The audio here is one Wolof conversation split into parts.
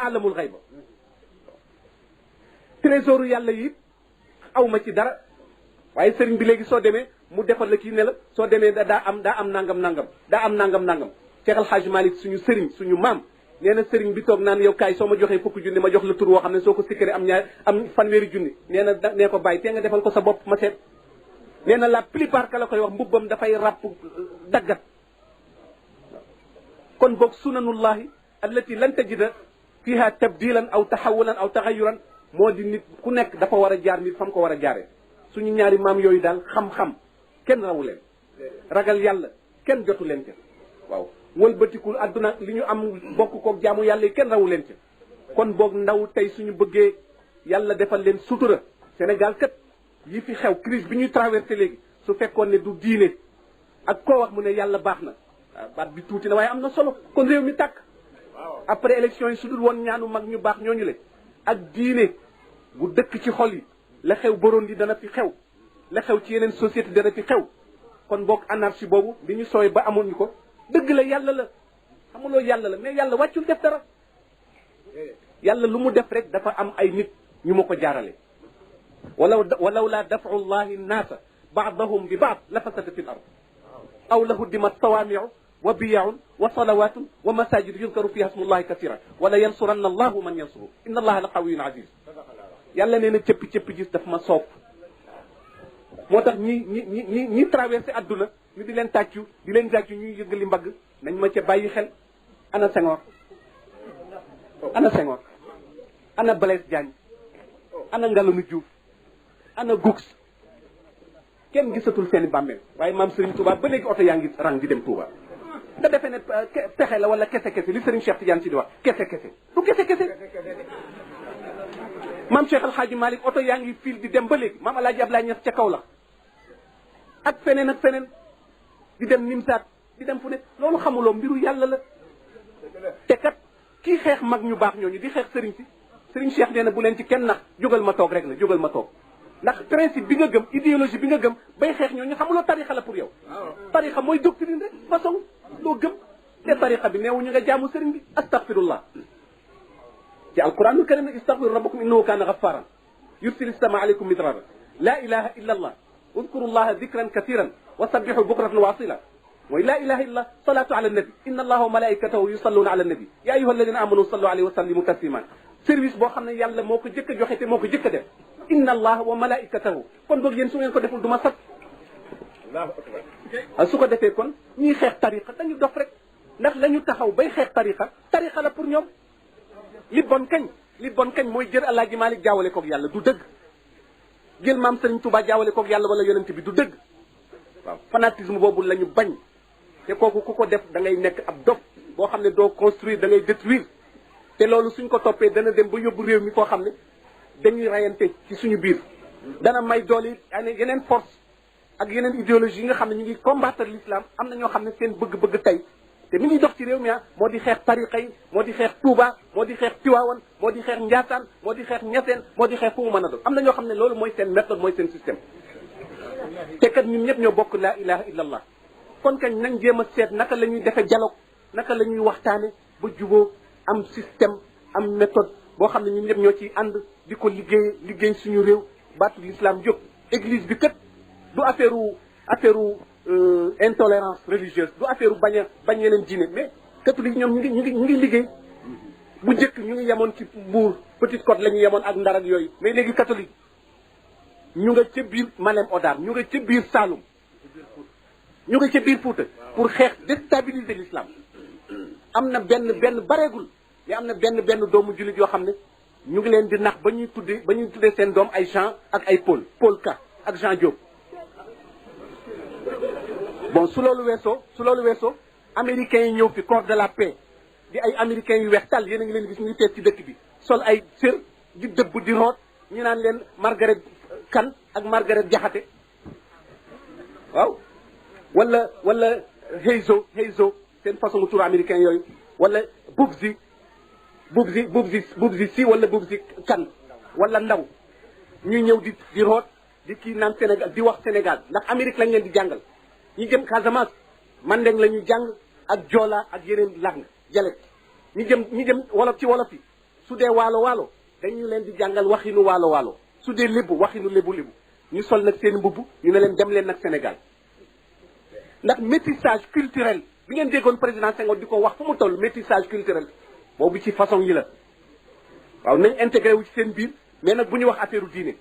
alamul xayba trésor yàlla yi aw ma ci dara waaye sëriñ bi léegi soo demee mu defal la kii ne la soo demee daa am nangam Cheikh Al Hadj Malick suñu sëriñ suñu maam nee na sëriñ bi toog naan yow kaay soo ma joxee fukki junni ma jox la tur woo xam ne soo ko sikkëree am fanweeri junni nee na nee ko bàyyi te nga defal ko sa bopp ma seet nee na la plupart ka la koy wax mbubbam dafay ràpp daggat kon boog sunanullahi allati lan tajida fiha tabdilan aw taxawulan aw taxayuran moo di nit ku nekk dafa war a jaar nit fa mu ko war a jaaree suñu ñaari maam yooyu daal xam-xam kenn rawu leen ragal yàlla kenn jotu leen ca waaw wëlbatikul adduna li ñu am bokk koog jaamu yàlla yi kenn rawu leen ca kon boog ndaw tey suñu bëggee yàlla defal leen sutura Sénégal kat yi fi xew crise bi ñuy traversé léegi su fekkoon ne du diine ak koo wax mu ne yàlla baax na baat bi tuuti na waaye am na solo kon réew mi tàkk après élection yi su dul woon ñaanu mag ñu baax ñooñu le ak diine bu dëkk ci xol yi la xew Burundi dana fi xew la xew ci yeneen société dana fi xew kon boog anarchie boobu bi ñu sooy ba amoon ñu ko dëgg la yàlla la xamuloo yàlla la mais yàlla wàccul def dara yàlla lu mu def rek dafa am ay nit ñu ma ko jaarale walaw la dafu llahi nnaasa baadahum bi baad la fasada fi l ard aw la huddimat sawaamiu wa biyaun wa salawatun wa masajid yuzkaru fiha smullahi kasira wala yansuranna allahu man yansuru inna allaha la qawiyun aziz yàlla nee na cëppi gis daf ma soof moo tax ñi traversé adduna ñu di leen tàccu ñuy yëngali mbagg nañ ma ca bàyyi xel ana Senghor ana Blaise Diagne ana Ngalandou Diouf ana Gux kenn gisatul seeni bàmmeel waaye maam Serigne Touba ba léegi oto yaa ngi rang di dem Touba nga defee ne pexe la wala kese li Serigne Cheikh Tidiane si di wax kese du kese maam Cheikh Al Hadji Malick oto yaa ngi fil di dem ba léegi maam El Hadji Abdoulaye Niass ca kaw la ak feneen di dem Nimsaat di dem fu ne loolu xamuloo mbiru yàlla la te kat kii xeex mag ñu baax ñooñu di xeex Serigne si Serigne Cheikh nee na bu leen ci kenn nax jógal ma toog rek la jógal ma toog ndax principe bi nga gëm idéologie bi nga gëm bay xeex ñooñu xamuloo tarixa la pour yow tarixa mooy doctrine rek façon loo gëm te tarixa bi neewuñu nga jaamu Serigne bi astaghfirullah ci alquranul karim istaghfiru rabbakum innahu kana ghaffaran yursilis sama alaykum midrara la ilaha illa allah udkuru llaha dhikran kathiran wa sabbihu bukratan wa asila mooy la ilaha illa salatu ala nabi inna allaha wa malaikatahu yusalluna ala nabi ya ayyuha alladina amanu sallu alayhi wa sallimu tasliman service boo xam ne yàlla moo ko jëkk a joxe te moo ko jëkk a def inna allaha wa malaikatahu kon boog yéen su ngeen ko deful du ma sat su ko defee kon ñiy xeex tariqa dañu dof rek ndax la ñu taxaw bay xeex tariqa la pour ñoom li bon kañ mooy jël Alaaji Maalik jaawale koog yàlla du dëgg jël maam Serigne Touba jaawale koog yàlla wala yonent bi du dëgg waaw fanatisme boobu la ñu bañ te kooku ku ko def da ngay nekk ab dof boo xam ne doo construire da ngay détruire te loolu suñ ko toppee dana dem ba yóbbu réew mi koo xam ne dañuy rayante ci suñu biir dana may doole yeneen force ak yeneen idéologie yi nga xam ne ñu ngi combattre l'islam am na ñoo xam ne seen bëgg-bëgg tey te mi ngi dox ci réew mi moo di xeex tariqa yi moo di xeex Touba moo di xeex Tiwaawan moo di xeex Njaasaan moo di xeex Ñaseen moo di xeex fu mu mën a doon am na ñoo xam ne loolu mooy seen méthode mooy seen système te kat ñun ñëpp ñoo bokk laa ilaha illa allah kon kañ nañ jéem a seet naka la ñuy defee dialogue naka la ñuy waxtaane ba juboo am système am méthode boo xam ne ñun ñëpp ñoo ciy ànd di ko liggéey suñu réew baatu l'islam jóg église bi kat du affaire intolérance religieuse du affaire bañ yeneen diine mais catholique ñoom ñu ngi liggéey bu njëkk ñu ngi yemoon ci Mbuur Petite Côte la ñu yemoon ak Ndar ak yooyu mais léegi catholique ñu nga ca biir Malem Hodar ñu nga ca biir Saloum ñu nga ca biir Fouta pour xeex déstabiliser l'islam am na benn bareegul mais am na benn doomu jullit yoo xam ne ñu ngi leen di nax ba ñuy tuddee seen doom ay Jean ak ay Paul Ka ak Jean Diop bon su loolu weesoo américains yi ñëw fi corps de la paix di ay américains yu weex tàll yéen a ngi leen gis ñu ngi tees ci dëkk bi sol ay sër di dëbb di root ñu naan leen Margaret Kan ak Margaret Jaxate waaw wala Heizo seen façon tour américain yooyu wala Bubzi si wala Bubzi Kan wala Ndaw ñu ñëw di root di kii naan Sénégal di wax Sénégal ndax Amérique lañ leen di jàngal ñi jëm Casamance Mandeng la ñuy jàng ak Joola ak yeneen langue dialecte ñi jëm wolof ci wolof yi su dee waalo dañu leen di jàngal waxinu waalo su dee lébu waxinu lébu ñu sol nag seen mbubb ñu ne leen dem leen nag Sénégal ndax métissage culturel bi ngeen déggoon président Senghor di ko wax fu mu toll métissage culturel boobu ci façon yi la waaw nañ intégré wu ci seen biir mais nag bu ñu wax affaire diine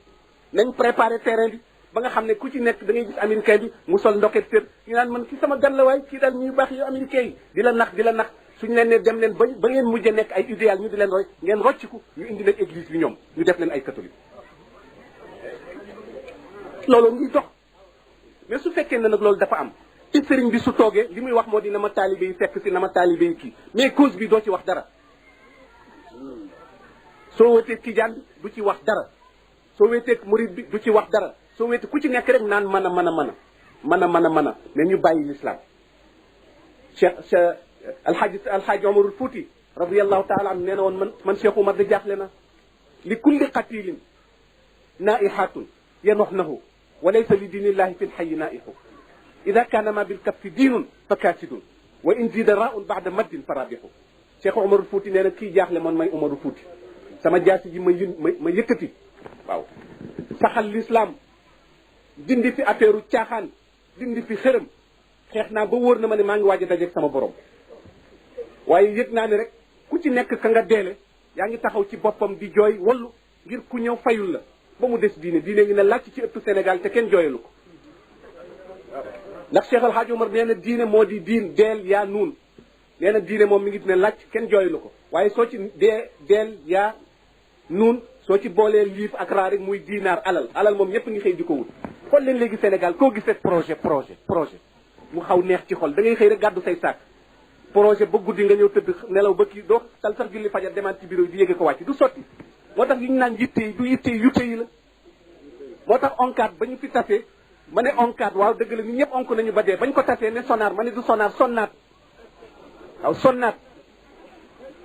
nañ préparé terrain bi ba nga xam ne ku ci nekk da ngay gis américain bi mu sol ndoket sër ñu naan man ki sama gan la waay kii daal ñuy baax yu américain yi di la nax suñu leen ne dem leen ba ngeen mujjee nekk ay idéal ñu di leen roy ngeen rocciku ñu indi leen église bi ñoom ñu def leen ay catholique loolu ngi dox mais su fekkee ne nag loolu dafa am te sëriñ bi su toogee li muy wax moo di na ma taalibe yi fekk si na ma taalibe yi kii mais cause bi doo ci wax dara soo wetee tijaan bi du ci wax dara soo wetee murid bi du ci wax dara soo wetee ku ci nekk rek naan mën a mais ñu bàyyi l'islam cheikh alxaaji omarul fouti radiallahu taala anhu nee na woon man cheikh Umar da jaaxle na li kulli qatilin naihatun yanoxnahu wa laysa li dinillahi fi lxayi naihu ida kaana ma bilkaffi diinun fa kaasidun wa in zida raun bada maddin fa rabixu cheikh omarul fouti nee na kii jaaxle man may omarul fouti sama jaasi ji ma yëkkati waaw saxal l'islam dindi fi affaire caaxaan dindi fi xërëm xeex naa ba wóor na ma ne maa ngi waaj a dajeeg sama borom waaye yëg naa ne rek ku ci nekk ka nga deele yaa ngi taxaw ci boppam di jooy wallu ngir ku ñëw fayul la ba mu des diine ngi ne làcc ci ëttu Sénégal te kenn jooyalu ko ndax Cheikh El Hadj Omar nee na diine moo di diin deel yaa nuun nee na diine moom mi ngi ne làcc kenn jooyalu ko waaye soo ci deel yaa nuun soo ci boolee liif ak raa rek muy diinaar alal moom ñëpp ngi xëy di ko wut xool leen léegi Sénégal koo gis rek projet mu xaw neex ci xol da ngay xëy rek gàddu say saak projet ba guddi nga ñëw tëdd nelaw ba kii doo tal sax julli fajar demaat ci bureau yi di yéege ko wàcc du sotti moo tax yu ñu naan yitte yi du yitte yi yutte yi la moo tax ONCAD ba ñu fi tasee ma ne ONCAD waaw dëgg la nit ñëpp onk nañu ba dee bañ ko tasee ne sonar ma ne du sonar sonnaat waaw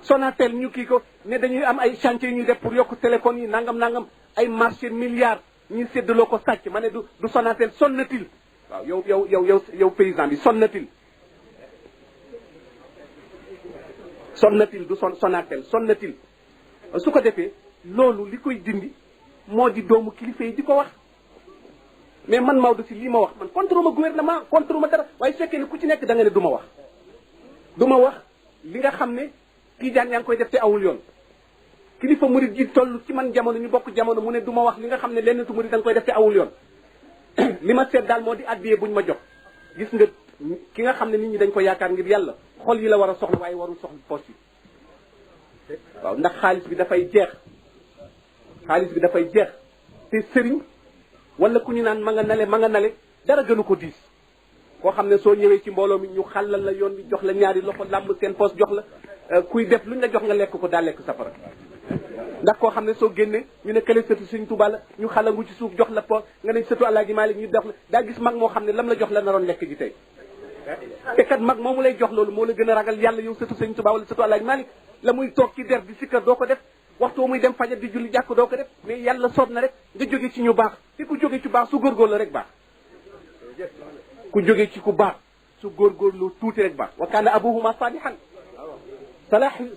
Sonatel ñu kii ko ne dañuy am ay chantier ñuy def pour yokk téléphone yi nangam ay marché milliards ñuy séddaloo ko sàcc ma ne du Sonatel sonnatil waaw yow paysan bi sonnatil du Sonatel sonnatil su ko defee loolu li koy dindi moo di doomu kilifa yi di ko wax mais man Maodo si lii ma wax man contre ma gouvernement contre ma dara waaye su fekkee ne ku ci nekk da nga ne du ma wax li nga xam ne Tijaan yaa ngi koy def te awul yoon kilifa murid ji toll ci man jamono ñu bokk jamono mu ne du ma wax li nga xam ne lenn tu murid da nga koy def te awul yoon li ma seet daal moo di addiyee buñ ma jox gis nga ki nga xam ne nit ñi dañ ko yaakaar ngir yàlla xol yi la war a soxla waaye warul soxla poche yi waaw ndax xaalis bi dafay jeex te sëriñ wala ku ñu naan ma nga nale dara gënu ko diis koo xam ne soo ñëwee ci mbooloo mi ñu xàllal la yoon bi jox la ñaari loxo làmb seen poche jox la kuy def luñ la jox nga lekk ko daa lekk safara ndax koo xam ne soo génnee ñu ne kële sëtu Sëriñ Tuubaa la ñu xalangu ci suuf jox la poche nga ne sëtu Alaaji Maalik ñu dox la daa gis mag moo xam ne lam la jox la naroon lekk ji tey te kat mag moomu lay jox loolu moo la gën a ragal yàlla yow sëtu Sëriñ Tuubaa wala sëtu Alaaji Maalik la muy toog ci der di sikkar doo ko def waxtu muy dem fajar di julli jàkk doo ko def mais yàlla soob na rek nga jóge ci ñu baax te ku jóge ci baax su góorgóorlu rek baax ku jóge ci ku baax su góorgóorlu tuuti rek baax wa kaana abuhuma salihan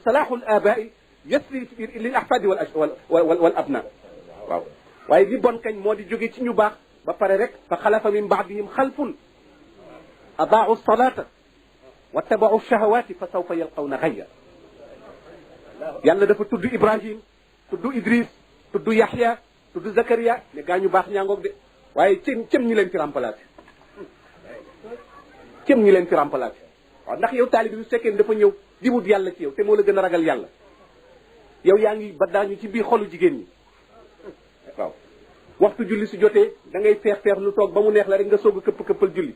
salahul abai yasri lil ahfadi wal abna waaw waaye li bon kañ moo di jóge ci ñu baax ba pare rek fa xalafa min baadihim xalfun adaau salata wa tabaau shahawati fa sawfa yalqawna gayya yàlla dafa tudd Ibrahim tudd Idris tudd Yaxya tudd Zakaria ne gaa ñu baax ñaangoog de waaye cëm ñi leen fi remplacé waaw ndax yow taalibi bi su fekkee dafa ñëw di wut yàlla ci yow te moo la gën a ragal yàlla yow yaa ngi ba daañu ci biir xolu jigéen ñi waaw waxtu julli su jotee da ngay feex lu toog ba mu neex la rek nga soog a këppal julli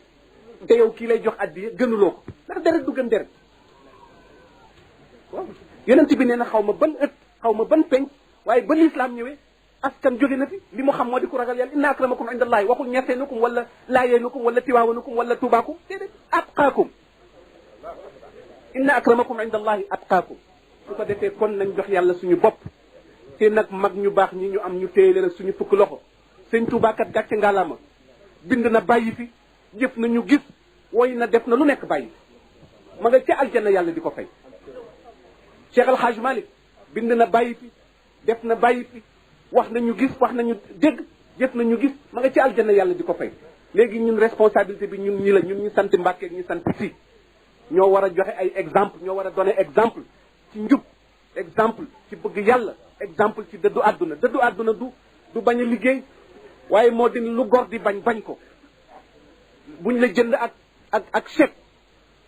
te yow kii lay jox addiya gënuloo ko ndax deret du gën deret waaw yonent bi nee na xaw ma ban penc waaye ba lislaam ñëwee askan jóge na fi li mu xam moo di ku ragal yàlla inna akramakum indallahi waxul ñeseenukum wala laayeenukum wala tiwaawanukum wala tubaakum déedéet atqaakum inna akramakum indallahi atqaakum su ko defee kon nañ jox yàlla suñu bopp te nag mag ñu baax ñi ñu am ñu téye leen suñu fukk loxo sëñ Tuubaa kat gàcce ngalaama bind na bàyyi fi jëf na ñu gis woy na def na lu nekk bàyyi ma nga ca aljanna yàlla di ko fay Cheikh El Hadj Malick bind na bàyyi fi def na bàyyi fi wax nañu gis wax nañu dégg jëf nañu gis ma nga ci aljanna yàlla di ko fay léegi ñun responsabilité bi ñun ñi la ñun ñu sant Mbàkke ñu sant si ñoo war a joxe ay exemple ñoo war a donner exemple ci njub exemple ci bëgg yàlla exemple ci dëddu àdduna du bañ a liggéey waaye moo di lu gor di bañ ko buñ la jënd ak chèque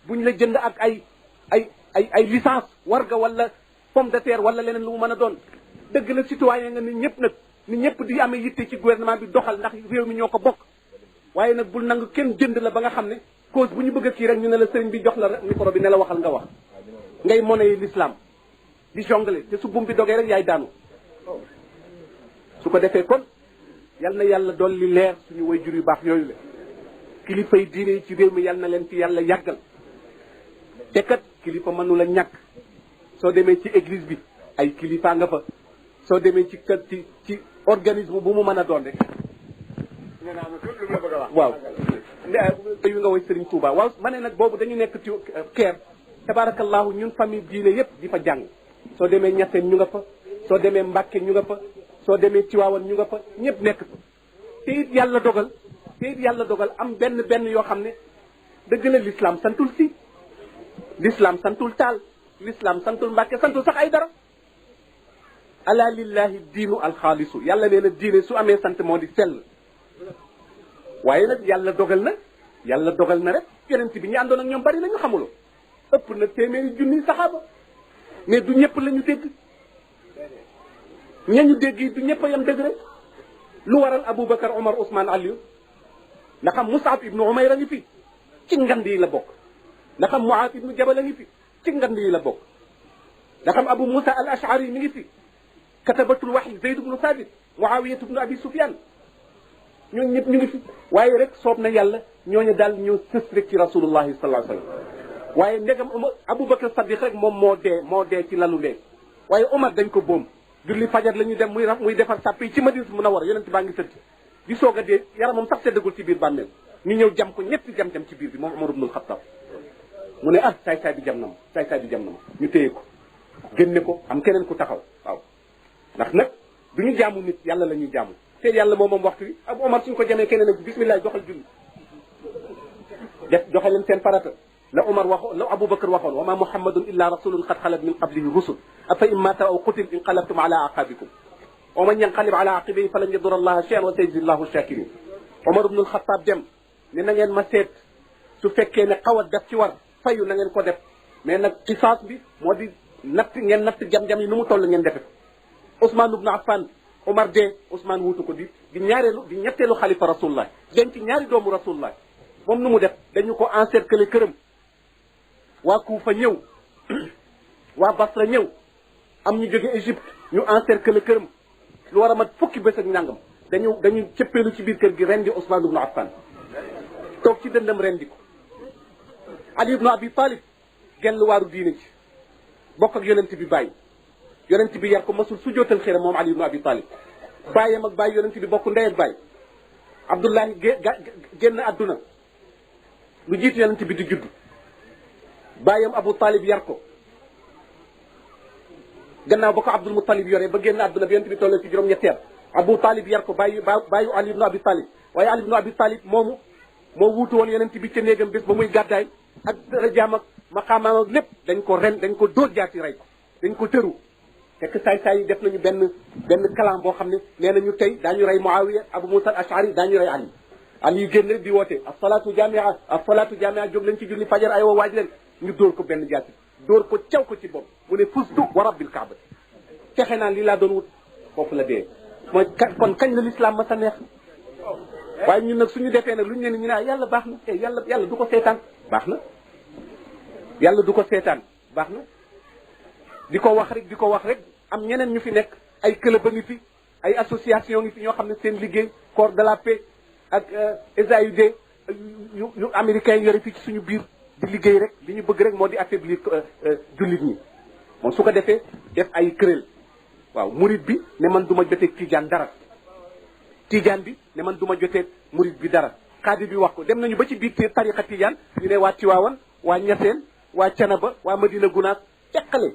buñ la jënd ak ay licence warga wala pomme de terre wala leneen lu mu mën a doon dëgg la citoyen nga nit ñëpp nag nit ñëpp di amee yitte ci gouvernement bi doxal ndax réew mi ñoo ko bokk waaye nag bul nangu kenn jënd la ba nga xam ne cause bu ñu bëgg a kii rek ñu ne la sëriñ bi jox la micro bi ne la waxal nga wax ngay monnaie l'islam di jongle te su buum bi dogee rek yaay daanu su ko defee kon yal na yàlla dolli leer suñu wayjur yu baax yooyu la kilifa yi diine yi ci réew mi yal na leen fi yàlla yàggal te kat kilifa mënu la ñàkk soo demee ci église bi ay kilifa nga fa soo demee ci kër ci organisme bu mu mën a doon rek waaw yu nga way Serigne Touba waaw ma ne nag boobu dañu nekk ci keer tabarakallahu ñun famille diine yépp di fa jàng soo demee Ñaseen ñu nga fa soo demee Mbàkke ñu nga fa soo demee Tiwaawan ñu nga fa ñëpp nekk fa te it yàlla dogal am benn yoo xam ne dëgg la l'islam santul si l'islam santul taal l'islam santul Mbàkke santul sax ay dara ala lillahi diinu alxaalisu yàlla nee na diine su amee sant moo di sell waaye nag yàlla dogal na rek yonent bi ñu àndoon ak ñoom bari nañu xamuloo ëpp na téeméeri junniy saxaaba mais du ñëpp la ñu dégg ñañu dégg yi du ñëpp a yem dëgg rek lu waral Aboubacar Omar Ousmane Aliou nga xam Mus'ab ibnu Umayr a ngi fi ci ngand yi la bokk nga xam Muaaz ibnu Jabal a ngi fi ci ngand yi la bokk nga xam Abu Musa al Ash'ari mi ngi fi katabatul wahyi Zayd ibnu Thabit Muawiyatu ibnu Abi Sufyan ñooñu ñëpp ñu ngi fi waaye rek soob na yàlla ñooñu daal ñoo sës rek ci rasulullahi sallallahu alayhi wa sallam waaye ndegam Aboubacar Sadiq rek moom moo dee ci lalu dee waaye Omar dañ ko boom julli fajar la ñu dem muy defar sàpp yi ci Madina Munawwara yonent baa ngi tëdd di soog a dee yaramam sax seddagul ci biir bàmmeel ñu ñëw jam ko ñetti jam-jam ci biir bi moom Omar ibnul Xattaab mu ne saay bi jam na ma ñu téye ko génne ko am keneen ku taxaw waaw ndax nag du ñu jaamu nit yàlla la ñuy jaamu te yàlla moom waxtu wi Abu Omar suñ ko jamee keneen ak bismillah joxal julli joxe leen seen farata la Omar waxoon la Aboubacar waxoon wa ma muhammadun illa rasulun qad xalat min qablihi rusul afa in mata aw qutil inqalabtum ala aqabikum wa man yanqalib ala aqibihi falan yadurra allaha shay'an wa sayajzi llahu shakirin Omar ibnul Xattaab dem ne na ngeen ma seet su fekkee ne xaw a def ci war fayu na ngeen ko def mais nag qisaas bi moo di natt jam-jam yi nu mu toll ngeen defe Ousmane ibnu Affan Omar dee Ousmane wuutu ko di ñetteelu xalifa rasulullah denc ñaari doomu rasulullah moom nu mu def dañu ko encercler këram waa Kuufa ñëw waa Basra ñëw am ñu jóge Égypte ñu encercler këram lu war a mat fukki bés ak ñàngam dañu cëppeelu ci biir kër gi rendi Ousmane ibnu Affan toog ci dëndam rendi ko Ali ibnu Abi Talib genn waaru diine ci bokk ak yonent bi bàyyi yonent bi yar ko masul su jootal xëram moom Ali ibnu Abi Talib bàyyam ak bàyyi yonent bi bokk ndey ak bàyyi Abdullahi génn àdduna lu jiitu yonent bi di judd bàyyam Abu Talib yar ko gannaaw ba ko Abdul Muttalib yoree ba génn àdduna bi yonent bi toll ci juróom-ñetteel Abu Talib yar ko bàyyu Ali ibnu Abi Talib waaye Ali ibnu Abi Talib moo wuutu woon yonent bi ca néegam bés ba muy gàddaay ak darajaam ak maqaamaam ak lépp dañ ko dóor jaati rey ko dañ ko tëru fekk saay-saay yi def nañu benn kalam boo xam ne nee nañu tey daañu rey Muawiya Abu Musa al-Ash'ari daañu rey Ali yi génn di woote as-salaatu jaami'a jóg leen ci julli fajar ay wa waaj leen ñu dóor ko benn jaati dóor ko caw ko ci bopp mu ne fustu wa rabbil kaaba texe naa lii laa doon wut foofu la dee mooy kon kañ la l'islam ma sa neex waaye ñun nag suñu defee nag lu ñu ne ñu ne yàlla baax na yàlla du ko seetaan baax na yàlla du ko seetaan baax na di ko wax rek am ñeneen ñu fi nekk ay club a ngi fi ay association ngi fi ñoo xam ne seen liggéey corps de la paix ak SAUD yu américains yore fii ci suñu biir di liggéey rek li ñu bëgg rek moo di affaiblir jullit ñi moom su ko defee def ay kuréel waaw murid bi ne man du ma jotee tijaan dara tijaan bi ne man du ma jotee murid bi dara xaadir bi wax ko dem nañu ba ci biir tariqa tijaan ñu ne waa Tiwaawan waa Ñaseen waa Canaba waa Madina Gunaas teqale